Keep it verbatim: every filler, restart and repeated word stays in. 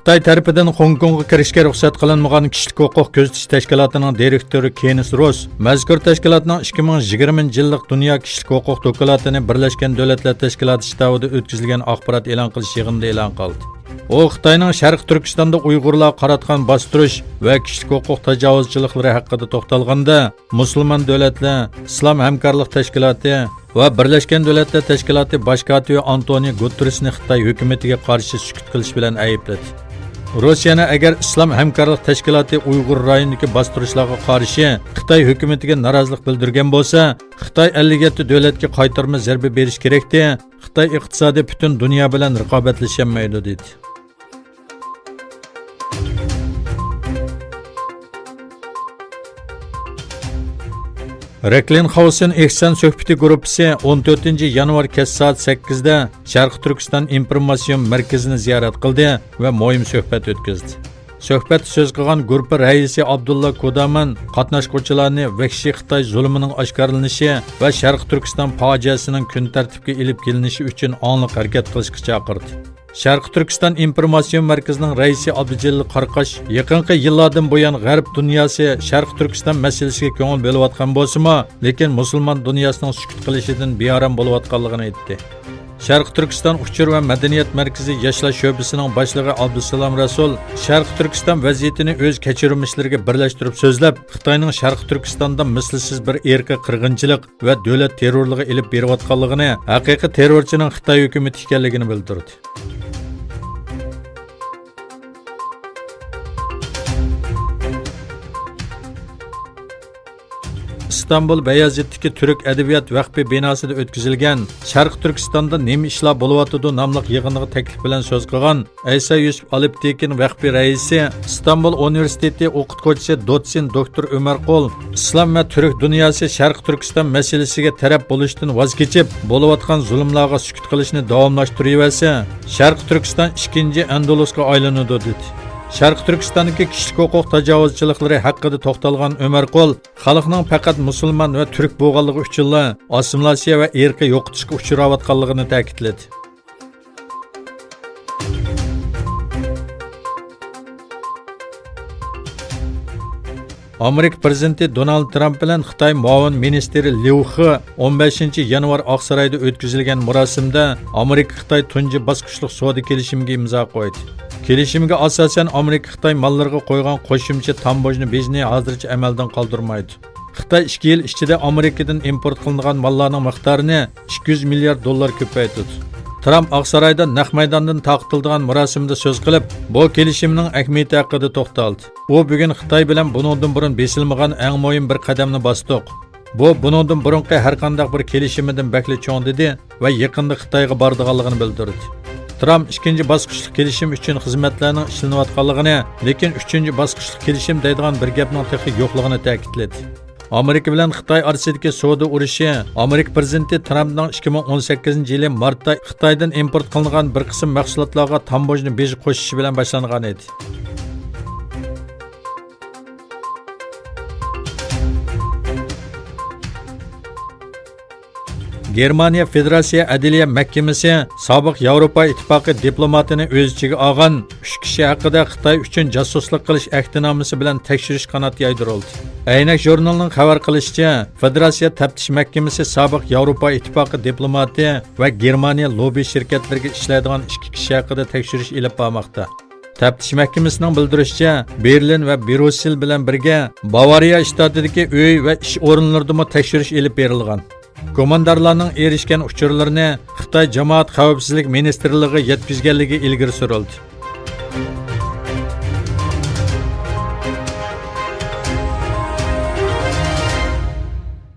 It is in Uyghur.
خىتاي تەرىپىدىن خوڭكوڭغا كىرىشكە رۇخسەت قىلىنمىغان كىشىلىك ھوقۇق كۆزىتىش تەشكىلاتىنىڭ دىرېكتورى كېنس روس مەزكۇر تەشكىلاتنىڭ ئىككى مىڭ يىگىرمىنچى يىللىق دۇنيا كىشىلىك ھوقۇق دوكلاتىنى بىرلەشكەن دۆلەتلەر تەشكىلاتى شتابىدا ئۆتكۈزۈلگەن ئاخبارات ئېلان قىلىش يىغىنىدا ئېلان قىلدى. ئۇ خىتاينىڭ شەرقىي تۈركىستاندا ئۇيغۇرلارغا قاراتقان باستۇرۇش ۋە كىشىلىك ھوقۇق تاجاۋۇزچىلىقلىرى ھەققىدە توختالغاندا، مۇسۇلمان دۆلەتلەر، ئىسلام ھەمكارلىق تەشكىلاتى ۋە بىرلەشكەن دۆلەتلەر تەشكىلاتى باش كاتىپى ئانتونىيو گۇتېررېسنى خىتاي ھۆكۈمىتىگە قارشى سۈكۈت قىلىش بىلەن ئەيىبلىدى. روسىيەنى ئەگەر ئىسلام ھەمكارلىق تەشكىلاتى ئۇيغۇر رايونىدىكى باستۇرۇشلارغا قارشى خىتاي ھۆكۈمىتىگە نارازىلىق بىلدۈرگەن بولسا، خىتاي ئەللىك يەتتە دۆلەتكە قايتۇرما زەربە بېرىشى كېرەكتى. خىتاي ئىقتىسادى پۈتۈن دۇنيا بىلەن رىقابەتلىشەلمەيدۇ، دېدى. رېكلىنخاۋسېن ئېھسان سۆھبىتى گۇرۇپپىسى ئون تۆتىنچى يانۋار كەچ سائەت سەككىزدە شەرقىي تۈركىستان ئىنفورماتسىيون مەركىزىنى زىيارەت قىلدى ۋە مۇھىم سۆھبەت ئۆتكۈزدى. سۆھبەتتە سۆز قىلغان گۇرۇپپا رەئىسى ئابدۇللا كودامان قاتناشقۇچىلارنى ۋەھشىي خىتاي زۇلۇمىنىڭ ئاشكارىلىنىشى ۋە شەرقىي تۈركىستان پاجىئەسىنىڭ كۈن تەرتىپكە ئېلىپ كېلىنىشى ئۈچۈن ئاڭلىق ھەرىكەت قىلىشقا چاقىردى. شەرقىي تۈركىستان ئىنفورماتسىيون مەركىزىنىڭ رەئىسى ئابدۇجېلىل قاراقاش يېقىنقى يىللاردىن بۇيان غەرب دۇنياسى شەرقىي تۈركىستان مەسىلىسىگە كۆڭۈل بۆلۈۋاتقان بولسىمۇ، لېكىن مۇسۇلمان دۇنياسىنىڭ سۈكۈت قىلىشىدىن بىئارام بولۇۋاتقانلىقىنى ئېيتتى. شەرقىي تۈركىستان ئۇچۇر ۋە مەدەنىيەت مەركىزى ياشلار شۆبىسىنىڭ باشلىقى ئابدۇسالام رەسۇل شەرقىي تۈركىستان ۋەزىيىتىنى ئۆز كەچۈرمىشلىرىگە بىرلەشتۈرۈپ سۆزلەپ، خىتاينىڭ شەرقىي تۈركىستاندا مىسلىسىز بىر ئىرقىي قىرغىنچىلىق ۋە دۆلەت تېررورلۇقى ئېلىپ بېرىۋاتقانلىقىنى، ھەقىقىي تېررورچىنىڭ خىتاي ھۆكۈمىتى ئىكەنلىكىنى بىلدۈردى. ئىستانبۇل بەيازىتتىكى تۈرك ئەدەبىيات ۋەقپى بىناسىدا ئۆتكۈزۈلگەن شەرقىي تۈركىستاندا نېمە ئىشلار بولۇۋاتىدۇ ناملىق يىغىنغا تەكلىپ بىلەن سۆز قىلغان ئەيسا يۈسۈپ ئالپتېكىن ۋەقپى رەئىسى، ئىستانبۇل ئۇنىۋېرسىتېتى ئوقۇتقۇچىسى دوتسېنت دوكتور ئۆمەرقۇل، ئىسلام ۋە تۈرك دۇنياسى شەرقىي تۈركىستان مەسىلىسىگە تەرەپ بولۇشتىن ۋاز كېچىپ، بولۇۋاتقان زۇلۇملارغا سۈكۈت قىلىشنى داۋاملاشتۇرۇۋەرسە، شەرقىي تۈركىستان ئىككىنچى ئەندۇلۇسقا ئايلىنىدۇ، دېدى. شەرقىي تۈركىستاندىكى كىشىلىك ھوقۇق تاجاۋۇزچىلىقلىرى ھەققىدە توختالغان ئۆمەرقۇل، خەلقنىڭ پەقەت مۇسۇلمان ۋە تۈرك بولغانلىقى ئۈچۈنلا ئاسسىمىلياتسىيە ۋە ئىرقىي يوقىتىشقا ئۇچراۋاتقانلىقىنى تەكىتلىدى. ئامېرىكا پىرېزىدېنتى دونالد ترامپ بىلەن خىتاي مۇئاۋىن مىنىستىرى ليۇ خې ئون بەشىنچى يانۋار ئاقسارايدا ئۆتكۈزۈلگەن مۇراسىمدا ئامېرىكا خىتاي تۇنجى باسقۇچلۇق سودا كېلىشىمىگە ئىمزا قويدى. كېلىشىمگە ئاساسەن، ئامېرىكا خىتاي ماللىرىغا قويغان قوشۇمچە تاموژنا بېجىنى ھازىرچە ئەمەلدىن قالدۇرمايدۇ. خىتاي ئىككى يىل ئىچىدە ئامېرىكىدىن ئىمپورت قىلىنغان ماللارنىڭ مىقدارىنى ئىككى يۈز مىليارد دوللار كۆپەيتىدۇ. ترامپ ئاقسارايدا نەق مەيداندىن تارقىتىلىدىغان مۇراسىمدا سۆز قىلىپ، بۇ كېلىشىمنىڭ ئەھمىيىتى ھەققىدە توختالدى. ئۇ بۈگۈن خىتاي بىلەن بۇنىڭدىن بۇرۇن بېسىلمىغان ئەڭ مۇھىم بىر قەدەمنى باستۇق. بۇ بۇنىڭدىن بۇرۇنقى ھەرقانداق بىر كېلىشىمدىن بەكلا چوڭ، دېدى ۋە يېقىندا خىتايغا بارىدىغانلىقىنى بىلدۈردى. ترامپ ئىككىنچى باسقۇچلۇق كېلىشىم ئۈچۈن خىزمەتلەرنىڭ ئىشلىنىۋاتقانلىقىنى، لېكىن ئۈچىنچى باسقۇچلۇق كېلىشىم دەيدىغان بىر گەپنىڭ تېخى يوقلۇقىنى تەكىتلىدى. ئامېرىكا بىلەن خىتاي ئارىسىدىكى سودا ئۇرۇشى ئامېرىكا پىرېزىدېنتى ترامپنىڭ ئىككى مىڭ ئون سەككىزىنچى يىلى مارتتا خىتايدىن ئىمپورت قىلىنغان بىر قىسىم مەھسۇلاتلارغا تاموژنا بېجى قوشۇشى بىلەن باشلانغان ئىدى. گېرمانىيە فېدېراتسىيە ئەدلىيە مەھكىمىسى سابىق ياۋروپا ئىتتىپاقى دىپلوماتىنى ئۆز ئىچىگە ئالغان ئۈچ كىشى ھەققىدە خىتاي ئۈچۈن جاسۇسلۇق قىلىش ئەھدىنامىسى بىلەن تەكشۈرۈش قانات يايدۇرۇلدى. ئەينەك ژۇرنىلىنىڭ خەۋەر قىلىشىچە، فېدېراتسىيە تەپتىش مەھكىمىسى سابىق ياۋروپا ئىتتىپاقى دىپلوماتى ۋە گېرمانىيە لوببى شىركەتلىرىگە ئىشلەيدىغان ئىككى كىشى ھەققىدە تەكشۈرۈش ئېلىپ بارماقتا. تەپتىش مەھكىمىسىنىڭ بىلدۈرۈشىچە، بېرلىن ۋە بريۇسسېل بىلەن بىرگە باۋارىيە شتاتىدىكى ئۆي ۋە ئىش ئورۇنلىرىدىمۇ تەكشۈرۈش ئېلىپ بېرىلغان. گۇماندارلارنىڭ ئېرىشكەن ئۇچۇرلىرىنى خىتاي جامائەت خەۋپسىزلىك مىنىستىرلىقىغا يەتكۈزگەنلىكى ئىلگىرى سۈرۈلدى.